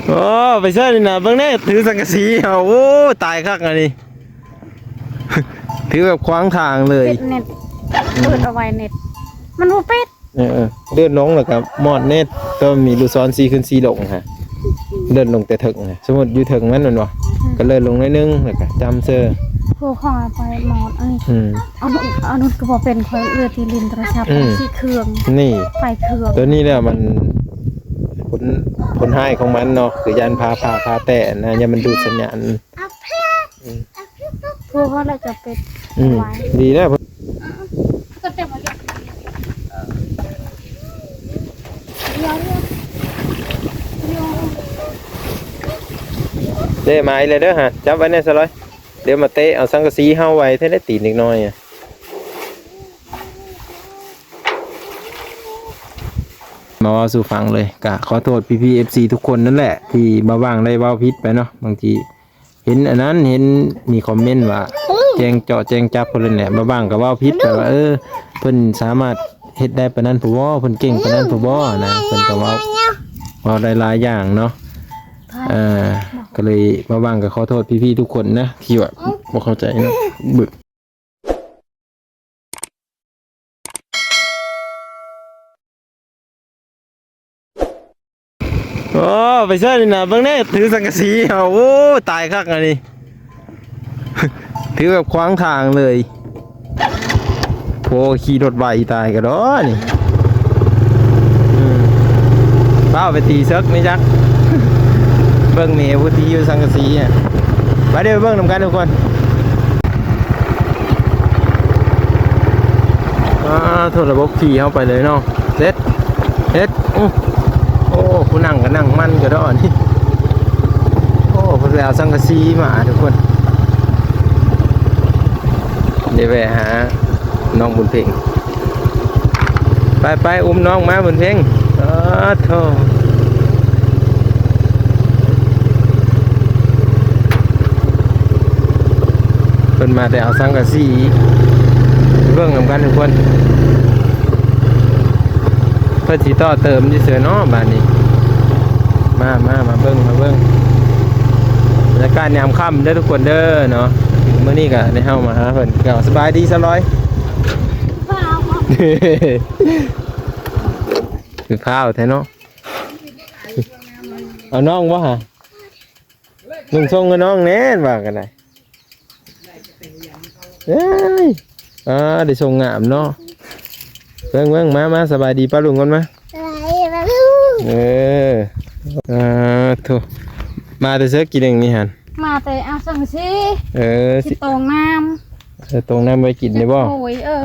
ໂອ້ ໄປໃສນີ້ນະ ເບິ່ງແດ່ ຖືສັງກະສີ ເອົາ ໂອ້ ຕາຍຄັກອັນນີ້ ຖືແບບຂວາງທາງເລີຍ ປິດເນັດ ເປີດເອົາໄວ້ເນັດ ມັນບໍ່ປິດ ເອີໆ ເລື່ອນລົງແລ້ວກໍມອດເນັດ ແຕ່ວ່າມີລູກສອນສີຂຶ້ນສີລົງຫັ້ນ ເລື່ອນລົງແຕ່ເທິງຫັ້ນ ສົມມຸດຢູ່ເທິງມັນແມ່ນບໍ່ ອືມ ກໍເລື່ອນລົງໜ້ອຍໜຶ່ງ ແລ້ວກໍຈ້ຳເຊີ ໂທຂອງໄປມອດ ເອີຍ ອືມ ອານຸດ ອານຸດກໍບໍ່ເປັນ ຂ້ອຍເອື້ອຍທີ່ຫຼິ້ນໂທລະສັບ ອືມ ສີເຄື່ອງ ນີ້ ໄຟເຄື່ອງ ໂຕນີ້ແຫຼະມັນ ຜົນ ຜົນຮ້າຍຂອງມັນເນາະ ຄືຢ້ານພາ ພາ ພາແຕະນະ ຢ້ານມັນດູດສັນຍານ ອືມ ໂທມາແລ້ວຈະເປັນ ອືມ ຫວາຍ ດີແລ້ວ ເດ້ ມາອີກແລ້ວເດີ ຫາ ຈັບໄວ້ແນ່ສະລອຍ ດຽວມາເຕະເອົາສັງກະສີເຮົາໄວ້ແທ້ ໄດ້ຕີນເດັກນ້ອຍ ມາເວົ້າສູ່ຟັງເລີຍ ກະຂໍໂທດພີ່ໆ ເອັຟຊີ ທຸກຄົນນັ້ນແຫຼະ ທີ່ບ່າວຫວ່າງໄດ້ເວົ້າຜິດໄປເນາະ ບາງທີເຫັນອັນນັ້ນ ເຫັນມີຄອມເມັນວ່າ ແຈ້ງເຈາະແຈ້ງຈັບເພິ່ນນັ້ນແຫຼະ ບ່າວຫວ່າງກໍເວົ້າຜິດໄປວ່າ ເອີ ເພິ່ນສາມາດເຮັດໄດ້ປານນັ້ນພຸ້ນບໍ່ ເພິ່ນເກັ່ງປານນັ້ນພຸ້ນບໍ່ນະ ເພິ່ນກໍເວົ້າ ເວົ້າໄດ້ຫຼາຍຢ່າງເນາະ ເອີ ກໍເລີຍບ່າວຫວ່າງກໍຂໍໂທດພີ່ໆ ທຸກຄົນນະ ທີ່ວ່າບໍ່ເຂົ້າໃຈເນາະ ບຶດ. ໂອ້ ໄປໃສນີ້ນະ ເບິ່ງແດ່ ຖືສັງກະສີ ເອົາ ໂອ້ ຕາຍຄັກອັນນີ້ ຖືແບບຂວາງທາງເລີຍ ໂອ້ ຂີ່ລົດໄວຕາຍກະດໍນີ້ ອືມ ຟ້າວໄປຕີເສິກນີ້ຈັກ ເບິ່ງແມ່ຜູ້ຕີຢູ່ສັງກະສີ ໄປເດີ ໄປເບິ່ງນຳກັນທຸກຄົນ. ອ່າ ໂທ ລະບົບຂີ່ເຮົາໄປເລີຍເນາະ ເສັດ ເຮັດ ໂອ້ ໂອ້ ຜູ້ນັ່ງກໍນັ່ງມັນກະດໍນີ້ ໂອ້ ເພິ່ນໄປເອົາສັງກະສີມາທຸກຄົນ ໄດ້ແວ່ຫານ້ອງບຸນເພັງ. ໄປໆ ອຸ້ມນ້ອງມາບຸນເພັງ ອ້າໂທ້ ເພິ່ນມາແຕ່ເອົາສັງກະສີ ເບິ່ງນຳກັນທຸກຄົນ ເພິ່ນຊິຕໍ່ເຕີມຢູ່ເຊື່ອເນາະບາດນີ້ ມາ ມາ ມາເບິ່ງ ມາເບິ່ງ ບັນຍາກາດຍາມຄ່ຳເດີທຸກຄົນເດີເນາະ ມື້ນີ້ກະໄດ້ເຮົາມາຫາເພິ່ນ ກໍສະບາຍດີສາວລອຍ ຄືພ້າວແທ້ເນາະ ເອົານ້ອງບໍ່ຫະ ນຸ່ງສົ່ງໃຫ້ນ້ອງແດ່ ວ່າກັນໄດ ເອີຍ ອ່າ ໄດ້ສົ່ງງາມເນາະ ເບິ່ງໆ ມາ ມາ ສະບາຍດີປ້າລຸງກ່ອນມາ ສະບາຍດີປ້າລຸງ ເອີ ອ່າ ໂທ້ ມາແຕ່ເສິກກີ້ໜຶ່ງນີ້ຫັ້ນ ມາແຕ່ເອົາສັງກະສີ ເອີ ຊິ ຊິຕອງນ້ຳ ເອີ ຕອງນ້ຳໄວ້ກິນໄດ້ບໍ່ ໂອ້ຍ ເອີ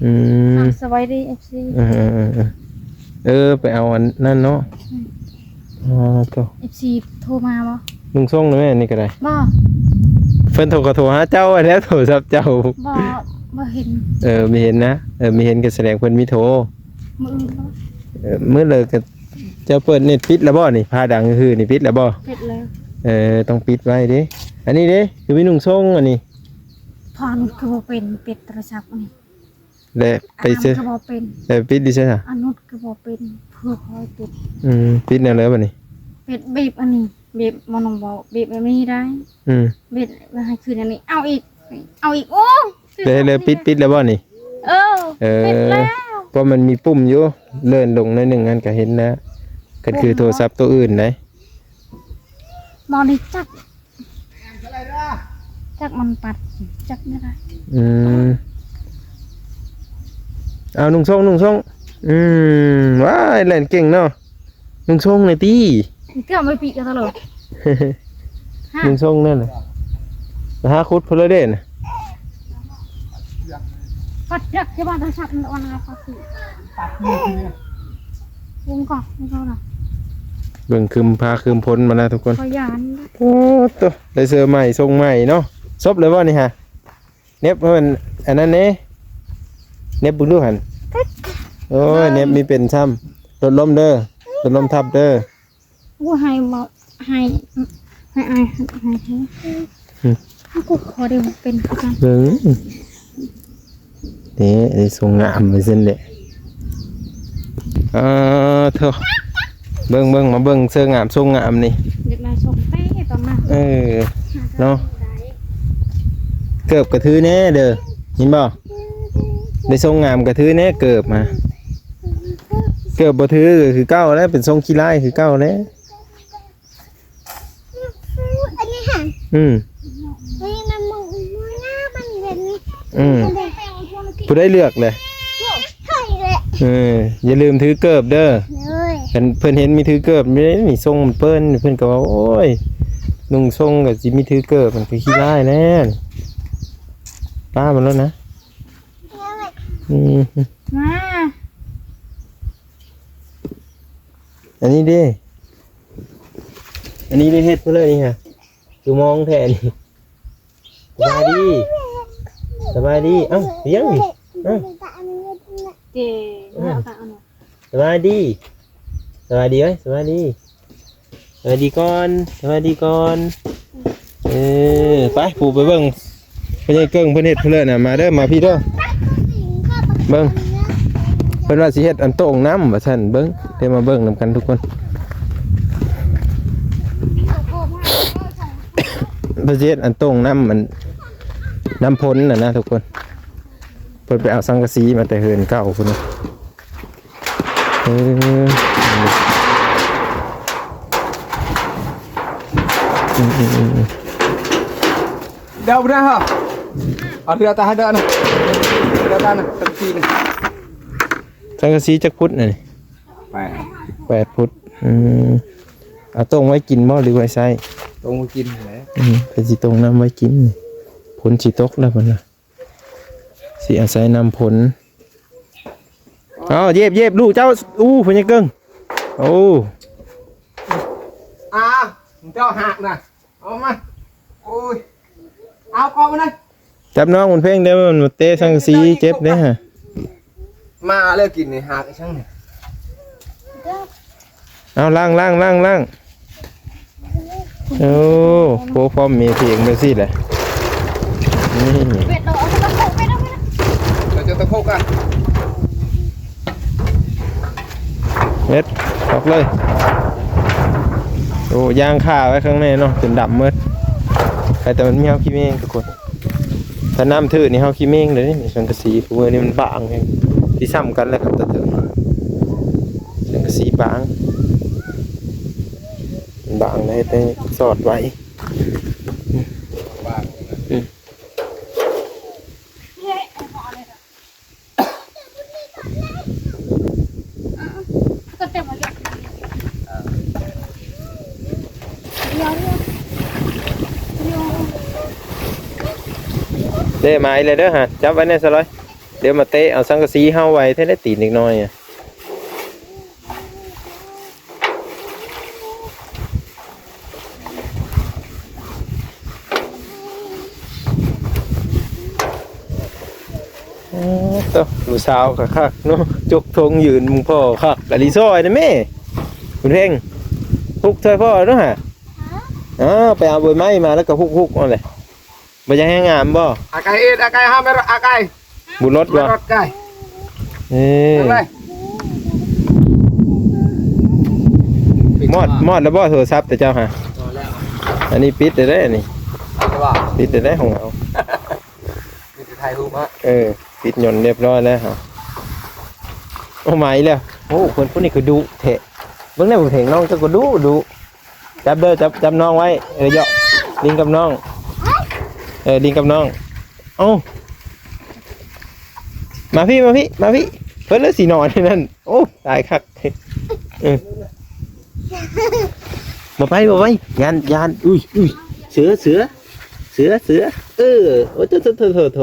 ອືມ ອ່າ ສະບາຍດີ ເອັຟຊີ ເອີ ເອີ ໄປເອົາອັນນັ້ນເນາະ ອືມ ອໍ ໂທ້ ເອັຟຊີໂທມາບໍ່ ນຸ່ງສົ່ງນະແມ່ ອັນນີ້ກໍໄດ້ ບໍ່ ເພິ່ນໂທກໍໂທຫາເຈົ້າຫັ້ນແຫຼະ ໂທສັບເຈົ້າ ບໍ່ ບໍ່ເຫັນ ເອີ ມີເຫັນນະ ເອີ ມີເຫັນກໍສະແດງເພິ່ນມີໂທ ມື້ອື່ນບໍ່ ເອີ ມື້ເລີກກໍ ເຈົ້າເປີດເນັດປິດແລ້ວບໍ່ນີ້ ຟ້າດັງຄືນີ້ປິດແລ້ວບໍ່ ປິດແລ້ວ ເອີ ຕ້ອງປິດໄວ້ເດ້ ອັນນີ້ເດ້ ຄືມີນຸ່ງສົ່ງອັນນີ້ ພອນຄືບໍ່ເປັນ ປິດໂທລະສັບອັນນີ້ ແລະໄປເຊີ ອານານກໍບໍ່ເປັນ ແລະປິດຢູ່ໃສຫະ ອານຸດກໍບໍ່ເປັນ ເພື່ອຄອຍປິດ ອືມ ປິດແນວໃດບັດນີ້ ປິດບີບອັນນີ້ ບີບບໍ່ນ້ອງເວົ້າ ບີບແບບນີ້ໄດ້ ອືມ ບີບໃຫ້ຄືນອັນນີ້ ເອົາອີກ ເອົາອີກ ໂອ້ ແລ້ວ ແລ້ວປິດ ປິດແລ້ວບໍ່ນີ້ ເອີ ເອີ ປິດແລ້ວ ເພາະມັນມີປຸ່ມຢູ່ ເລື່ອນລົງໜ້ອຍໜຶ່ງຫັ້ນກໍເຫັນແລ້ວ ຄັນຄືໂທລະສັບໂຕອື່ນໃດ ບໍ່ໄດ້ຈັກ ຈັກມັນປັດ ຈັກແນວໃດ ອືມ ເອົານຸ່ງສົ່ງ ນຸ່ງສົ່ງ ອືມ ວ້າຍ ແລ່ນເກັ່ງເນາະ ນຸ່ງສົ່ງແດ່ຕິ ເກືອບໄປປີກະຕະຫຼອດ ນຸ່ງສົ່ງນັ້ນນະ ຫາຂຸດພຸ້ນລະເດ້ນະ ປັດຈັກທີ່ວ່າຈະສັກມັນອ່ອນລະປັດ ວງກ່ອນ ວງກ່ອນນະ ເບິ່ງຄຶມຟ້າຄຶມຝົນມານະທຸກຄົນ ຂ້ອຍຢ້ານ ໂອ້ໂຕ ໄດ້ເສື້ອໃໝ່ ຊົງໃໝ່ເນາະ ສົບເລີຍບໍ່ນີ້ຫະ ເນັບໃຫ້ມັນອັນນັ້ນແດ່ ເນັບເບິ່ງດູຫັ້ນ ໂອ້ຍ ເນັບມີເປັນຊ້ຳ ລົດລົມເດີ ລົດລົມທັບເດີ ໂອ້ ໃຫ້ບໍ່ ໃຫ້ ໃຫ້ອ້າຍ ໃຫ້ ໃຫ້ ໃຫ້ ອືມ ເຮົາກໍຂໍໄດ້ເປັນຄືກັນ ເບິ່ງ ນີ້ ອັນນີ້ຊົງງາມໄປຊັ້ນແຫຼະ ເອີ ໂທ້ ເບິ່ງ ເບິ່ງ ມາເບິ່ງເສື້ອງາມຊົງງາມນີ້ ຢາກໄດ້ຊົງເຕະຕອນນັ້ນ ເອີ ເນາະ ເກີບກໍຖືແດ່ເດີ ເຫັນບໍ່? ໄດ້ຊົງງາມກໍຖືແດ່ເກີບ ມາ ເກີບບໍ່ຖືກໍຄືເກົ່າແຫຼະ ເປັນຊົງຂີ້ລ້າຍຄືເກົ່າແຫຼະ. ອັນນີ້ຫັ້ນ ອືມ ອັນນີ້ມັນບໍ່ງາມ ມັນແບບນີ້ ອືມ ຜູ້ໃດເລືອກແຫຼະ? ຂ້ອຍແຫຼະ ເອີ ຢ່າລືມຖືເກີບເດີ ໂດຍ ຄັນເພິ່ນເຫັນມີຖືເກີບນີ້ ນີ້ຊົງເພິ່ນ ເພິ່ນກໍວ່າ ໂອ້ຍ ນຸ່ງຊົງກໍຊິມີຖືເກີບ ມັນກໍຂີ້ລ້າຍແລ້ວ ປ້າມັນແລ້ວນະ ອືມ ມາ ອັນນີ້ເດ້ ອັນນີ້ໄດ້ເຮັດເພິ່ນເລີຍນີ້ຮະ ຄືມອງແທ້ນີ້ ສະບາຍດີ ສະບາຍດີ ເອົ້າ ຫຍັງນີ້ ເອົ້າ ເຈ ເອົາຕາເອົາ ສະບາຍດີ ສະບາຍດີເອີຍ ສະບາຍດີ ສະບາຍດີກ່ອນ ສະບາຍດີກ່ອນ ເອີ ໄປ ຜູ້ໄປເບິ່ງ ພໍ່ໃຫຍ່ເກິ່ງເພິ່ນເຮັດເພິ່ນເລີຍນະ ມາເດີ ມາພີ້ເດີ ເບິ່ງ ເພິ່ນວ່າຊິເຮັດອັນໂຕ່ງນ້ຳວ່າຊັ້ນ ເບິ່ງ ດຽວມາເບິ່ງນຳກັນທຸກຄົນ ເພິ່ນຊິເຮັດອັນໂຕ່ງນ້ຳ ອັນ ນ້ຳພົນນະນະທຸກຄົນ ເພິ່ນໄປເອົາສັງກະສີມາແຕ່ເຮືອນເກົ່າພຸ້ນນະ ເອີ ອືມໆໆ ເດີບໍ່ໄດ້ເຮົາ ເອົາເຮືອຕາໃຫ້ເດີນະ ເຮືອຕານະ ຕັກຊີນະ ສັງກະສີຈັກຟຸດນະນີ້? ແປດ ແປດຟຸດ ອືມ ເອົາຕົ້ງໄວ້ກິນບໍ່ ຫຼືໄວ້ໃຊ້? ຕົ້ງໄວ້ກິນຫັ້ນແຫຼະ ອືມ ເພິ່ນຊິຕົ້ງນ້ຳໄວ້ກິນ ຝົນຊິຕົກແລ້ວເພິ່ນວ່າ ຊິອາໄສນ້ຳຝົນ ເອົາ ເຢັບ ເຢັບ ລູກເຈົ້າ ອູ້ ພໍ່ໃຫຍ່ເກິ່ງ ໂອ້ ອ້າວ ເຈົ້າຫັກນະ ເອົາມາ ໂອ້ຍ ເອົາເກາະມານະ ຈັບນ້ອງບຸນເພັງເດີ້ ມັນມາເຕະສັງກະສີເຈັບເດ້ຮະ ມາແລ້ວກິນນີ້ ຫາກອີ່ຫຍັງນີ້ ເອົາ ລ້າງ ລ້າງ ລ້າງ ລ້າງ ໂອ້ ໂອ້ ພໍ່ແມ່ເພງແບບຊີ້ແຫຼະ ນີ້ ເວດໂຕ ເອົາຕະໂພກ ເວດ ເອົາໄປນຳ ເອົາຈະຕະໂພກກະ ເວັດ ອອກເລີຍ ໂອ້ ຍ່າງຄາໄວ້ຂ້າງໃນເນາະ ຈົນດຳໝົດ ໃຜແຕ່ມັນມີເຮົາຂີ້ເມງທຸກຄົນ ຖ້ານ້ຳຖືກນີ້ເຮົາຂີ້ເມງເລີຍນີ້ ສັງກະສີ ຜູ້ມື້ນີ້ມັນບາງແຮງ ຊິຊ້ຳກັນແລ້ວຄັນຕະເຖິງ ສັງກະສີບາງ ບາງໄດ້ແຕ່ສອດໄວ້ ອືມ. ເດ້ ມາອີກແລ້ວເດີ ຮະ ຈັບໄວ້ແນ່ສະລອຍ ດຽວມາເຕະເອົາສັງກະສີເຮົາໄວ້ແທ້ ໄດ້ຕີນເດັກນ້ອຍ ໂອ້ ໂຕ ຜູ້ສາວກໍຄັກເນາະ ຈົກທົງຢືນ ມຶງພໍ້ຄັກອີ່ຫຼີ ຊ່ອຍນະແມ່ ບຸນເພັງ ຮຸກຊ່ອຍພໍ່ເນາະຫາ ເອີ ໄປເອົາໃບໄມ້ມາ ແລ້ວກໍຮຸກໆ ເອົາແຫຼະ ບໍ່ຢາກໃຫ້ງາມບໍ່? ອາໄກເອັດ ອາໄກຫາແມ່ນອາໄກ ບຸລົດບໍ່? ເອີ ມອດ ມອດແລ້ວບໍ່ໂທລະສັບແຕ່ເຈົ້າຫາ? ອັນນີ້ປິດໄດ້ເດ້ ອັນນີ້ ປິດໄດ້ເດ້ຂອງເຮົາ ມີແຕ່ຖ່າຍຮູບມາ ເອີ ປິດຍົນຮຽບຮ້ອຍແລ້ວ ໂອ້ ມາອີກແລ້ວ ໂອ້ ຄົນຜູ້ນີ້ຄືດຸແທ້ ເບິ່ງແນ່ ເຫັນນ້ອງເຈົ້າກໍດຸ ດຸ ຈັບເດີ ຈັບ ຈັບນ້ອງໄວ້ ເອີ ເຍາະ ຫຼິ້ນກັບນ້ອງ ເອີ ຫຼິ້ນກັບນ້ອງ ເອົ້າ ມາພີ້ ມາພີ້ ມາພີ້ ເພິ່ນລະຊິນອນໃນນັ້ນ ໂອ້ ຕາຍຄັກ ເອີ ບໍ່ໄປ ບໍ່ໄປ ຢ້ານ ຢ້ານ ອຸ້ຍ ອຸ້ຍ ເສືອ ເສືອ ເສືອ ເສືອ ເອີ ໂອ້ ໂຖ ໂຖ ໂຖ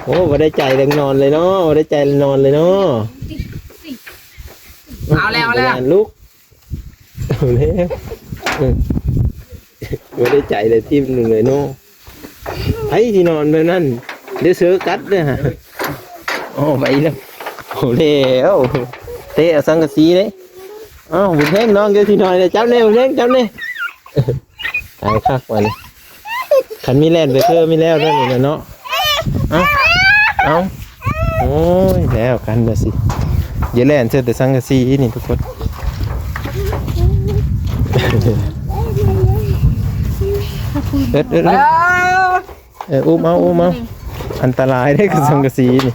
ໂອ້ ບໍ່ໄດ້ໃຈແລ້ວນອນເລີຍເນາະ ບໍ່ໄດ້ໃຈແລ້ວນອນເລີຍເນາະ ເອົາແລ້ວ ເອົາແລ້ວ ຢ້ານລຸກ ເອົາແລ້ວ ເອີ ບໍ່ໄດ້ໃຈເລີຍ ທີມໜຶ່ງເລີຍເນາະ ໃຜຊິນອນແບບນັ້ນ ດຽວເສືອກັດເດີຫະ ໂອ້ ໄປແລ້ວ ເອົາແລ້ວ ເຕະເອົາສັງກະສີເດ້ ເອົ້າ ບຸນເພັງ ນ້ອງເຈົ້າຊິນອນແລ້ວ ຈັບແນ່ ບຸນເພັງ ຈັບແນ່ ຕາຍຄັກວ່ານີ້ ຄັນມີແລ່ນໄປຄືມີແລ້ວເດ້ນີ້ນະເນາະ ເອົ້າ ເອົ້າ ໂອ້ຍ ແລ້ວກັນລະຊິ ຢ່າແລ່ນໃສ່ແຕ່ສັງກະສີນີ້ທຸກຄົນ ເອີດ ເອີດ ເອີດ ເອີ ອຸ້ມເອົາ ອຸ້ມເອົາ ອັນຕະລາຍເດ້ ຄືສັງກະສີນີ້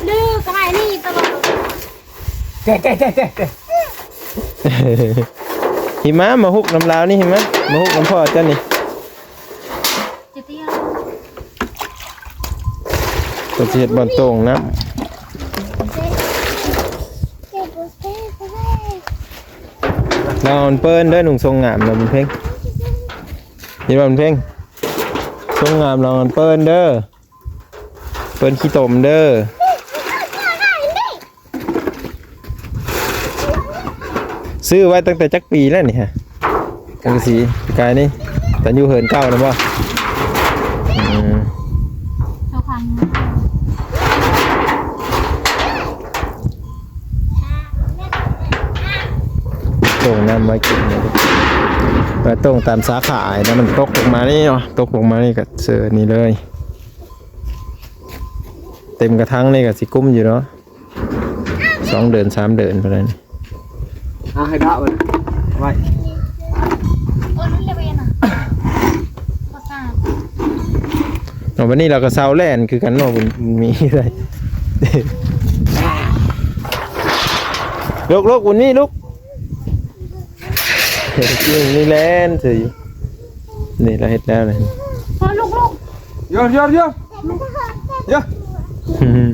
ດື້ກະໄດ້ນີ້ຕະຫຼອດ ເຕະ ເຕະ ເຕະ ເຕະ ເຕະ ຫິມະ ມາຮຸກນຳລາວນີ້ ຫິມະ ມາຮຸກນຳພໍ່ເຈົ້ານີ້ ຈະຕຽວ ເພິ່ນຊິເຮັດບ່ອນໂຕ່ງນ້ຳ ລອງເປີນເດີ ນຸ່ງຊົງງາມລະບຸນເພັງ ເຫັນບໍ່ບຸນເພັງ ຊົງງາມລອງເປີນເດີ ເປີນຂີ້ຕົມເດີ. ຊື້ໄວ້ຕັ້ງແຕ່ຈັກປີແລ້ວນີ້ຮະ? ຈັງຊີ້ ປີກາຍນີ້ ຕອນຢູ່ເຮືອນເກົ່ານະບໍ່? ອືມ ຕົງນ້ຳມາກິນ ມາຕົງຕາມສາຂານະ ມັນຕົກລົງມານີ້ເນາະ ຕົກລົງມານີ້ກະເຊີນີ້ເລີຍ. ເຕັມກະຖາງນີ້ກະຊິກຸ້ມຢູ່ເນາະ ສອງເດືອນສາມເດືອນພຸ້ນແຫຼະ. ເອົາໃຫ້ດະໄວ້ ເອົາໄວ້ ໂອ້ຍ ມັນເລວນະ ບໍ່ຊາບ. ເອົາ ບາດນີ້ລາວກະເຊົາແລ່ນຄືກັນເນາະ ບໍ່ມີໄດ້. ລຸກໆ ບຸນມີ ລຸກ ນີ້ແລ່ນເສີຍ ນີ້ລາວເຮັດແລ້ວນີ້ ພໍ່ ລຸກໆ ຢາ ຢ່າ ຢ່າ ຢ່າ ອືມ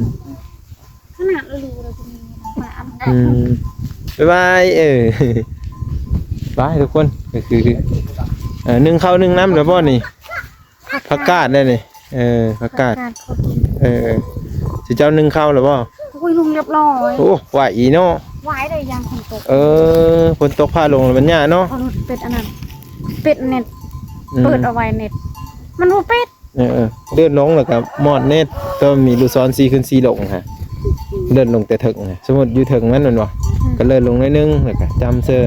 ຂະໜາດລະດູລະຈະມີປາອັນ ອືມ ບາຍບາຍ ເອີ ບາຍທຸກຄົນ ກະຄື ເອີ ໜຶ້ງເຂົ້າໜຶ້ງນ້ຳແລ້ວບໍ່ນີ້? ຜັກກາດໄດ໋ນີ້ ເອີ ຜັກກາດ ຜັກກາດ ເອີ ເອີ ຊິເຈົ້າໜຶ້ງເຂົ້າແລ້ວບໍ່? ໂອ້ຍ ໜຶ້ງຮຽບຮ້ອຍ ໂອ້ ໄວເນາະ ໄວເລີຍ ຢ້ານຝົນຕົກ ເອີ ຝົນຕົກຟ້າລົງແລ້ວມັນຍາກເນາະ ເປັນອັນນັ້ນ ປິດເນັດ ອືມ ເປີດເອົາໄວ້ເນັດ ມັນບໍ່ປິດ ເອີ ເອີ ເລື່ອນລົງແລ້ວກະມອດເນັດ ແຕ່ວ່າມີລູກສອນສີ່ຄູນສີ່ລົງຫັ້ນ ເລື່ອນລົງແຕ່ເທິງຫັ້ນ ສົມມຸດຢູ່ເທິງມັນແມ່ນບໍ່? ອືມ ກະເລື່ອນລົງໜ້ອຍໜຶ່ງ ແລ້ວກະຈ້ຳເຊີ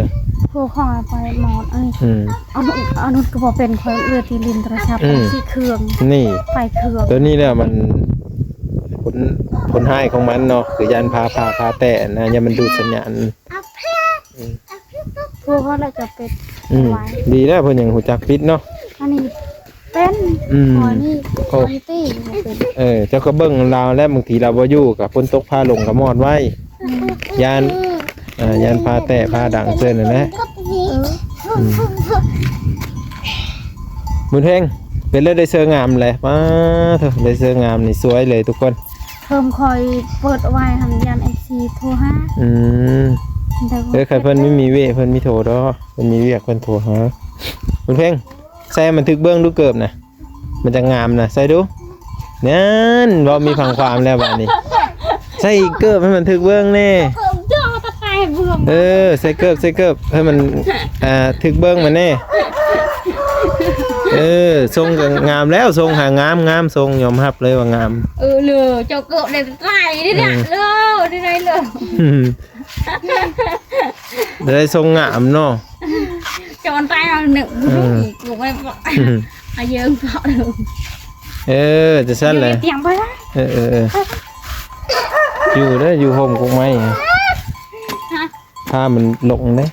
ໂທຂອງໄປມອດ ອັນນີ້ ອືມ ອັນ ອັນນັ້ນກະບໍ່ເປັນ ຂ້ອຍເລືອກທີ່ຫຼິ້ນໂທລະສັບ ອືມ ສີ່ເຄື່ອງ ນີ້ ໄຟເຄື່ອງ ໂຕນີ້ແຫຼະມັນ ຜົນ ຜົນຮ້າຍຂອງມັນເນາະ ຄືຢ້ານຟ້າຜ່າ ຟ້າແຕກນະ ຢ້ານມັນດູດສັນຍານ ອືມ ໂທເຂົາແລ້ວຈະປິດ ອືມ ໄວ້ ດີແລ້ວເພິ່ນຍັງຮູ້ຈັກປິດເນາະ ອັນນີ້ ເປັນ ອືມ ຂ້ອຍນີ້ ໂອ້ ຂ້ອຍຕີບໍ່ເປັນ ເອີ ເຈົ້າກະເບິ່ງລາວແລ້ວ ບາງທີລາວບໍ່ຢູ່ ກະຝົນຕົກຟ້າລົງກະມອດໄວ້ ອືມ ຢ້ານ ເອີ ຢ້ານຟ້າແຕກຟ້າດັງເຊີນັ້ນແຫຼະ ເອີ ອືມ ບຸນເພັງ ເປັນແລ້ວ ໄດ້ເຊີງາມແຫຼະ ປາໂທ ໄດ້ເຊີງາມນີ້ສວຍເລີຍທຸກຄົນ ເພີ່ມຂ້ອຍເປີດເອົາໄວ້ຫັ້ນ ຢ້ານເອັຟຊີໂທຫາ ອືມ ເອີ ຄັນເພິ່ນມີ ມີວຽກ ເພິ່ນມີໂທດອກ ເພິ່ນມີວຽກ ເພິ່ນໂທຫາ ບຸນເພັງ ໃສ່ໃຫ້ມັນຖືກເບິ່ງດູເກີບນະ ມັນຈະງາມນະ ໃສ່ດູ ນັ້ນ ເວົ້າມີພັງຄວາມແລ້ວບາດນີ້ ໃສ່ເກີບໃຫ້ມັນຖືກເບິ່ງແດ່ ເອີ ໃສ່ເກີບ ໃສ່ເກີບໃຫ້ມັນ ອ່າ ຖືກເບິ່ງມັນແດ່ ເອີ ຊົງກະງາມແລ້ວ ຊົງຫາງາມ ງາມ ຊົງຍອມຮັບເລີຍວ່າງາມ ເອີ ເລີ ເຈົ້າເກີບໄດ້ຫຼາຍເດ້ ເອີ ເລີ ໄດ້ ໄດ້ເລີ ອືມ ໄດ້ຊົງງາມເນາະ ຈອນຕາຍເອົາໜຶ່ງ ເອີ ລູກໄວ້ເບາະ ອືມ ອາເຢິງເບາະ ເອີ ຈັ່ງຊັ້ນແຫຼະ ຕຽງໄປ ເອີ ເອີ ເອີ ຢູ່ເດີ ຢູ່ຮົ່ມກົກໄມ້ ຮະ ພາມັນລົງເດ້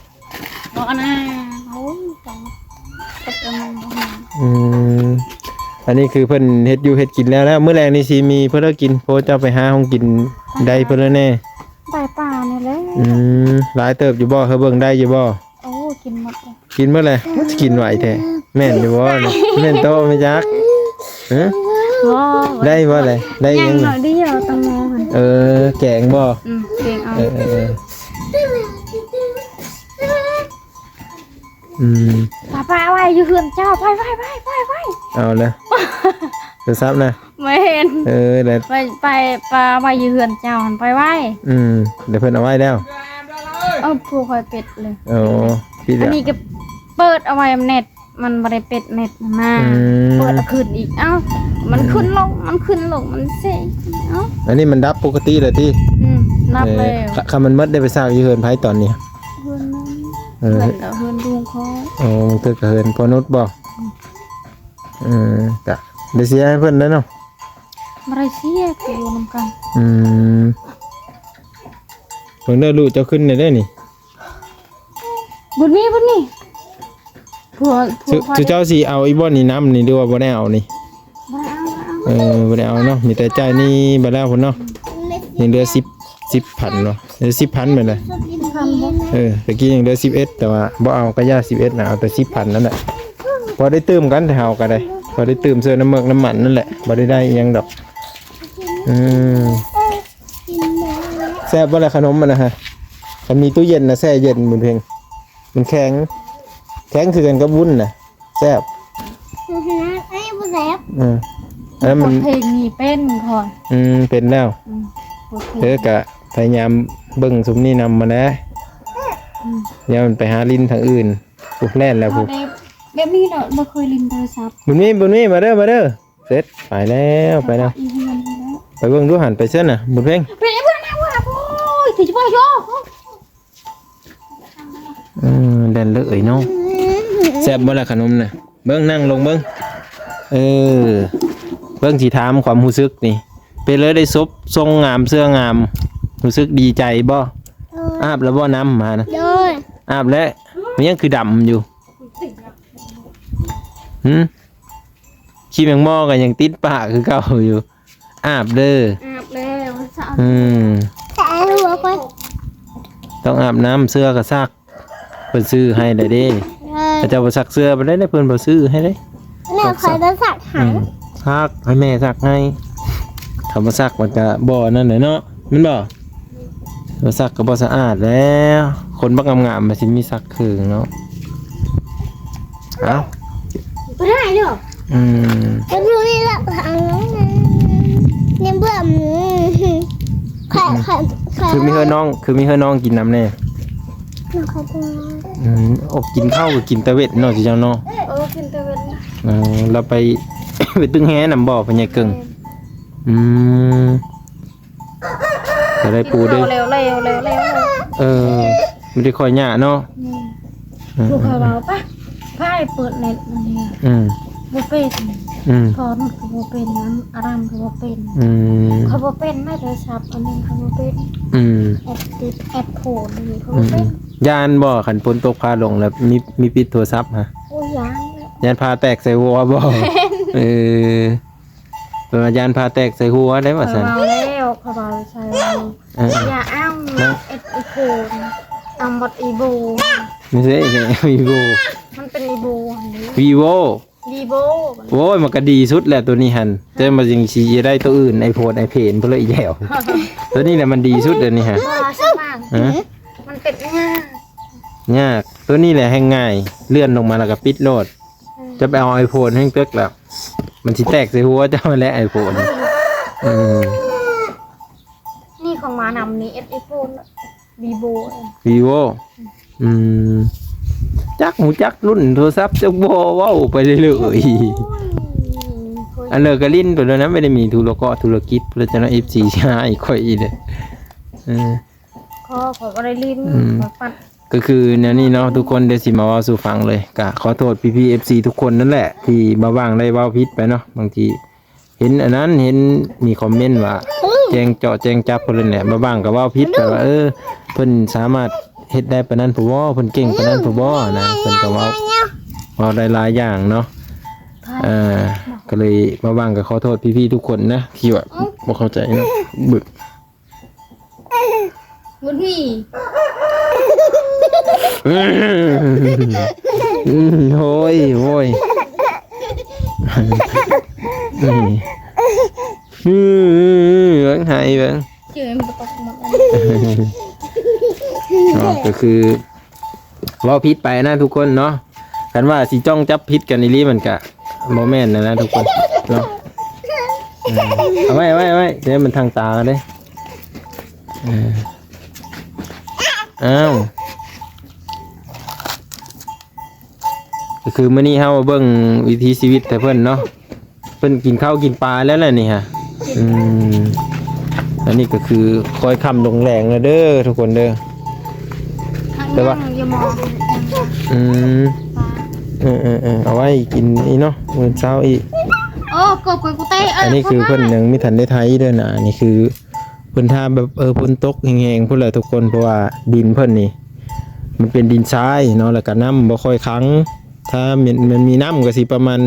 ບໍ່ນະ ໂອ້ຍ ຕາຍ ອືມ ອັນນີ້ຄືເພິ່ນເຮັດຢູ່ເຮັດກິນແລ້ວ ແລ້ວມື້ແລງນີ້ຊິມີເພິ່ນເລີກກິນ ໂພເຈົ້າໄປຫາຂອງກິນໄດ້ເພິ່ນແດ່ ໄດ້ປານີ້ແຫຼະ ອືມ ຫຼາຍເຕີບຢູ່ບໍ່? ເຮີເບິ່ງໄດ້ຢູ່ບໍ່? ໂອ້ ກິນໝົດເລີຍ ກິນໝົດເລີຍ ມັນຊິກິນໄວແທ້ ແມ່ນຢູ່ບໍ່? ແມ່ນໂຕ ແມ່ນຈັກ ຮະ ບໍ່ ໄດ້ບໍ່ລະ? ໄດ້ຫຍັງ ຫຍັງໜ້ອຍດຽວ ແຕງໂມຫັ້ນ ເອີ ແກງບໍ່? ອືມ ແກງເອົາ ເອີ ເອີ ເອີ ອືມ ປາ ປາໄວ້ຢູ່ເຮືອນເຈົ້າ ໄປ ໄປ ໄປ ໄປ ໄປ ເອົາລະ ໂທລະສັບນະ ບໍ່ເຫັນ ເອີ ແລ້ວ ໄປ ໄປ ປາໄວ້ຢູ່ເຮືອນເຈົ້າຫັ້ນ ໄປໄວ້ ອືມ ແລ້ວເພິ່ນເອົາໄວ້ແລ້ວ ເອີ ຜູ້ຂ້ອຍປິດເລີຍ ໂອ້ ປິດແລ້ວ ອັນນີ້ກະເປີດເອົາໄວ້ເນັດ ມັນບໍ່ໄດ້ປິດເນັດນະ ອືມ ເປີດເອົາຄືນອີກ ເອົ້າ ມັນ ອືມ ຂຶ້ນລົງ ມັນຂຶ້ນລົງ ມັນເຊ ເອົ້າ ອັນນີ້ມັນດັບປົກກະຕິແລ້ວຕິ? ອືມ ດັບແລ້ວ ເອີ ຄັນມັນໝົດໄດ້ໄປສາກຢູ່ເຮືອນໃຜຕອນນີ້? ເຮືອນນັ້ນ ເອີ ເຮືອນ ເຮືອນລຸງຂ້ອຍ ໂອ້ ມັນຄືກະເຮືອນພໍ່ນຸດບໍ່? ອືມ ເອີ ກະໄດ້ເສຍໃຫ້ເພິ່ນແລ້ວເນາະ ບໍ່ໄດ້ເສຍ ກະຢູ່ນຳກັນ ອືມ ເບິ່ງເດີ ລູກເຈົ້າຂຶ້ນແດ່ເດີນີ້ ບຸນມີ ບຸນມີ ພວກ ພວກ ຊຸ ຊຸເຈົ້າຊິເອົາອີ່ບ່ອນນີ້ນຳນີ້ ຫຼືວ່າບໍ່ໄດ້ເອົານີ້? ບໍ່ໄດ້ເອົາ ບໍ່ໄດ້ເອົາ ເອີ ບໍ່ໄດ້ເອົາເນາະ ມີແຕ່ຈ່າຍໜີ້ໄປແລ້ວພຸ້ນເນາະ ຍັງເຫຼືອສິບ ສິບພັນເນາະ ເຫຼືອສິບພັນແມ່ນແຫຼະ ເອີ ຕະກີ້ຍັງເຫຼືອສິບເອັດ ແຕ່ວ່າບໍ່ເອົາກະຢ່າ ສິບເອັດນະ ເອົາແຕ່ສິບພັນນັ້ນແຫຼະ ພໍໄດ້ຕື່ມກັນ ແຕ່ເຮົາກະໄດ້ ພໍໄດ້ຕື່ມເຊື້ອນ້ຳເມືອກນ້ຳມັນນັ້ນແຫຼະ ບໍ່ໄດ້ໄດ້ອີ່ຫຍັງດອກ ອືມ ແຊບບໍ່ລະຂະໜົມຫັ້ນນະຮະ? ຄັນມີຕູ້ເຢັນນະແຊ່ເຢັນບຸນເພັງ ມັນແຂງ ແຂງຄືກັນກັບວຸ້ນນະ ແຊບ ອືຮຶ ອັນນີ້ບໍ່ແຊບ ເອີ ອັນນັ້ນມັນ ບົດເພງນີ້ເປັນຂ້ອຍ ອືມ ເປັນແລ້ວ ອືມ ໂອເຄ ເອີ ກະພະຍາຍາມເບິ່ງຊຸມນີ້ນຳຫັ້ນແຫຼະ ອືມ ຢ່າມັນໄປຫາຫຼິ້ນທາງອື່ນ ໂອ້ ແລ່ນແລ້ວພຸ້ນ ແບບ ແບບນີ້ເນາະ ບໍ່ເຄີຍຫຼິ້ນໂທລະສັບ ບຸນມີ ບຸນມີ ມາເດີ ມາເດີ ເສັດ ໄປແລ້ວ ໄປແລ້ວ ອີເຮືອນນີ້ແລ້ວ ໄປເບິ່ງດູຫັ້ນ ໄປເຊີນນະ ບຸນເພັງ ເປັນເພື່ອນນາງວ່າ ໂອ້ຍ ຖືຈະບໍ່ໂຍ ເອີ ແລ່ນເລີຍເນາະ ແຊບບໍ່ລະຂະໜົມນະ? ເບິ່ງ ນັ່ງລົງເບິ່ງ ເອີ ເບິ່ງ ຊິຖາມຄວາມຮູ້ສຶກນີ້ ເປັນເລີຍ ໄດ້ສົບຊົງງາມເສື້ອງາມ ຮູ້ສຶກດີໃຈບໍ່? ໂດຍ ອາບແລ້ວບໍ່ ນ້ຳມານະ? ໂດຍ ອາບແລ້ວ ມັນຍັງຄືດຳຢູ່? ຫື? ຂີ້ແມງໝໍ້ກໍຍັງຕິດປາກຄືເກົ່າຢູ່ ອາບເດີ ອາບແລ້ວ ອືມ ແຕ່ຫົວຂ້ອຍ ຕ້ອງອາບນ້ຳ ເສື້ອກໍຊັກ ເພິ່ນຊື້ໃຫ້ແລ້ວເດ້ ເອີ ເຂົາເຈົ້າບໍ່ຊັກເສື້ອປານໃດເດ້ ເພິ່ນບໍ່ຊື້ໃຫ້ເດ້ ແມ່ຂ້ອຍກໍຊັກໃຫ້ ອືມ ຊັກ ໃຫ້ແມ່ຊັກໃຫ້ ຄັນບໍ່ຊັກມັນກໍບໍ່ນັ້ນແຫຼະເນາະ ແມ່ນບໍ່? ບໍ່ຊັກກໍບໍ່ສະອາດແລ້ວ ຄົນບັກງາມໆ ມັນຊິມີຊັກເຄິ່ງເນາະ ເອົ້າ ບໍ່ໄດ້ເດີ ອືມ ກໍຢູ່ນີ້ລະ ໃນເບື້ອງ ອືມ ຂ້ອຍ ຂ້ອຍ ຂ້ອຍ ຄືມີເຮືອນ້ອງ ຄືມີເຮືອນ້ອງກິນນຳແດ່ ນ້ອງຂ້ອຍເປັນ ອືມ ອອກກິນເຂົ້າກໍກິນແຕ່ເວັນເນາະ ເຈົ້າເນາະ ເອີ ກິນແຕ່ເວັນ ເອີ ລາວໄປ ໄປຕຶກແຮນຳບໍ່ ພໍ່ໃຫຍ່ເກິ່ງ ແມ່ນ ອືມ ກໍໄດ້ປູໄດ້ ແລ້ວ ແລ້ວ ແລ້ວ ແລ້ວ ເອີ ມັນໄດ້ຄ່ອຍຍາກເນາະ ອືມ ອືມ ລູກເຂົາເວົ້າປະ ພາຍເປີດເນັດອັນນີ້ ອືມ ບໍ່ເປັນ ອືມ ພອນກໍບໍ່ເປັນ ອາຣາມກໍບໍ່ເປັນ ອືມ ເຂົາບໍ່ເປັນນະ ໂທລະສັບອັນນີ້ເຂົາບໍ່ເປັນ ອືມ ແອັບຕິດ ແອັບໂພນນີ້ເຂົາບໍ່ເປັນ ອືມ ຢ້ານບໍ່ ຄັນຝົນຕົກຟ້າລົງແລ້ວມີ ມີປິດໂທລະສັບຫະ? ໂອ້ຍ ຢ້ານແຫຼະ ຢ້ານຟ້າແຕກໃສ່ຫົວບໍ່? ເອີ ເພິ່ນວ່າຢ້ານຟ້າແຕກໃສ່ຫົວໄດ໋ວ່າຊັ້ນ ຂ້ອຍເວົ້າແລ້ວ ຂ້ອຍເວົ້າໃສ່ວ່າ ເອີ ຢ່າເອົາ ເນາະ ເອັດອີໂຟນ ເອົາໝົດອີໂບ ບໍ່ໃຊ່ອີໂບ ມັນເປັນອີໂບຫັ້ນເດ້ ວີໂວ ວີໂວ ໂອ້ຍ ມັນກໍດີສຸດແຫຼະໂຕນີ້ຫັ້ນ ແຕ່ມັນຍັງຊິໄດ້ໂຕອື່ນ ໄອໂຟນ ໄອເພນ ພຸ້ນລະອີກແລ້ວ ໂຕນີ້ແຫຼະມັນດີສຸດແລ້ວນີ້ຫະ ບໍ່ ສະຫວ່າງ ຮະ ມັນເປັນຍາກ ຍາກ ໂຕນີ້ແຫຼະແຮ່ງງ່າຍ ເລື່ອນລົງມາແລ້ວກໍປິດໂລດ ເອີ ຈະໄປເອົາໄອໂຟນແຮ່ງເຕັກແລ້ວ ມັນຊິແຕກໃສ່ຫົວເຈົ້າແຫຼະໄອໂຟນ ເອີ ນີ້ຂອງມານຳນີ້ ເອັດໄອໂຟນ ວີໂວ ວີໂວ ອືມ ຈັກຮູ້ຈັກລຸ້ນໂທລະສັບຈັກບໍ່ ເວົ້າໄປເລື້ອຍໆ ໂອ້ຍ ອັນເລີກະຫຼິ້ນໄປແລ້ວນະ ບໍ່ໄດ້ມີທຸລະເກາະທຸລະກິດ ແລ້ວຈະເນາະ ເອັຟຊີ ຊິຮ້າຍຂ້ອຍອີກເດ້ ເອີ ຂໍ ຂໍບໍ່ໄດ້ຫຼິ້ນ ອືມ ຂໍປັດ ກໍຄືແນວນີ້ເນາະທຸກຄົນ ດຽວຊິມາເວົ້າສູ່ຟັງເລີຍ ກະຂໍໂທດພີ່ໆ ເອັຟຊີ ທຸກຄົນນັ້ນແຫຼະ ທີ່ບ່າວຫວ່າງໄດ້ເວົ້າຜິດໄປເນາະ ບາງທີເຫັນອັນນັ້ນ ເຫັນມີຄອມເມັນວ່າ ແຈ້ງເຈາະແຈ້ງຈັບພຸ້ນແຫຼະ ບ່າວຫວ່າງກໍເວົ້າຜິດໄປວ່າ ເອີ ເພິ່ນສາມາດເຮັດໄດ້ປານນັ້ນພຸ້ນບໍ່ ເພິ່ນເກັ່ງປານນັ້ນພຸ້ນບໍ່ນະ ເພິ່ນກໍເວົ້າ ເວົ້າໄດ້ຫຼາຍຢ່າງເນາະ ເອີ ກໍເລີຍບ່າວຫວ່າງກໍຂໍໂທດພີ່ໆ ທຸກຄົນນະ ທີ່ວ່າບໍ່ເຂົ້າໃຈເນາະ ບຶກ ບໍ່ມີ ອືມ ໂອ້ຍ ໂອ້ຍ ອືມ ເບິ່ງ ໃຫ້ເບິ່ງ ເຈີມັນບໍ່ຕົກໝົດ ເນາະ ກໍຄື ເວົ້າຜິດໄປນະທຸກຄົນເນາະ ຄັນວ່າຊິຈ້ອງຈັບຜິດກັນອີ່ຫຼີ ມັນກະບໍ່ແມ່ນນະນະທຸກຄົນເນາະ ເອີ ເອົາໄວ້ ເອົາໄວ້ ເອົາໄວ້ ດຽວມັນທາງຕາເດ້ ເອີ ອ້າວ ກໍຄືມື້ນີ້ເຮົາມາເບິ່ງວິຖີຊີວິດໃຫ້ເພິ່ນເນາະ ເພິ່ນກິນເຂົ້າກິນປາແລ້ວແຫຼະນີ້ຮະ ອືມ ອັນນີ້ກໍຄືຄ່ອຍຄ່ຳລົງແລງແລ້ວເດີທຸກຄົນເດີ ແຕ່ວ່າ ຍັງຢູ່ໝໍ້ ອືມ ເອີໆໆ ເອົາໄວ້ກິນອີກເນາະ ມື້ເຊົ້າອີກ ໂອ້ ກົບກັນກູເຕະ ເອີ ອັນນີ້ຄືເພິ່ນຍັງບໍ່ທັນໄດ້ໄຖເດີນະ ອັນນີ້ຄື ເພິ່ນຖ້າແບບ ເອີ ຝົນຕົກແຮງໆ ພຸ້ນແຫຼະທຸກຄົນ ເພາະວ່າດິນເພິ່ນນີ້ ມັນເປັນດິນຊາຍເນາະ ແລ້ວກໍນ້ຳບໍ່ຄ່ອຍຂັງ. ຖ້າແມ່ນ ມັນມີນ້ຳກໍຊິປະມານ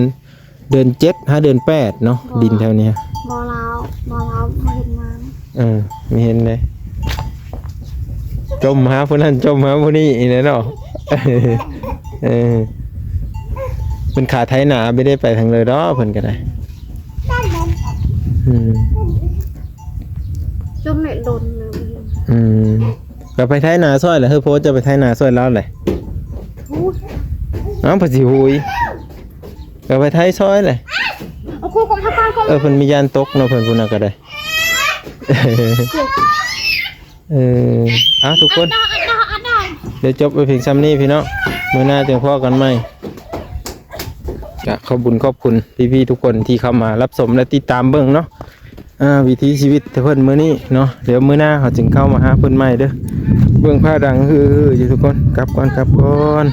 ເດືອນເຈັດຫາເດືອນແປດເນາະ ດິນແຖວນີ້. ບໍ່ລາວ ບໍ່ລາວ ບໍ່ເຮັດງານ. ເອີ ມີເຫັນເດ້ ຈົ່ມຫາຜູ້ນັ້ນ ຈົ່ມຫາຜູ້ນີ້ອີກແຫຼະເນາະ. ເອີ ເປັນຂາໄຖນາ ບໍ່ໄດ້ໄປທາງເລີດອກ ເພິ່ນກໍໄດ້. ອືມ ຈົນແມ່ນດົນນະ. ອືມ ກໍໄປໄຖນາຊ່ອຍແຫຼະ. ເຮີໂພຈະໄປໄຖນາຊ່ອຍລາວແຫຼະ. ເອົ້າ ເພິ່ນຊິຫຸຍ ກໍໄປໄຖຊ່ອຍແຫຼະ. ເອົາ ຄູກອງ ເອີ ເພິ່ນມີຢ້ານຕົກເນາະ ເພິ່ນຜູ້ນັ້ນກໍໄດ້. ເອີ ເອົາ ທຸກຄົນ ດຽວຈົບໄປພຽງຊ່ຳນີ້ພີ່ນ້ອງ ມື້ໜ້າຈຶ່ງພໍ້ກັນໃໝ່. ກະຂອບບຸນຂອບຄຸນພີ່ໆທຸກຄົນທີ່ເຂົ້າມາຮັບຊົມ ແລະ ຕິດຕາມເບິ່ງເນາະ ວິຖີຊີວິດເພິ່ນມື້ນີ້ເນາະ. ດຽວມື້ໜ້າເຮົາຈຶ່ງເຂົ້າມາຫາເພິ່ນໃໝ່ເດີ. ເບິ່ງຟ້າດັງຮືໆຢູ່ທຸກຄົນ. ກັບກ່ອນ ກັບກ່ອນ.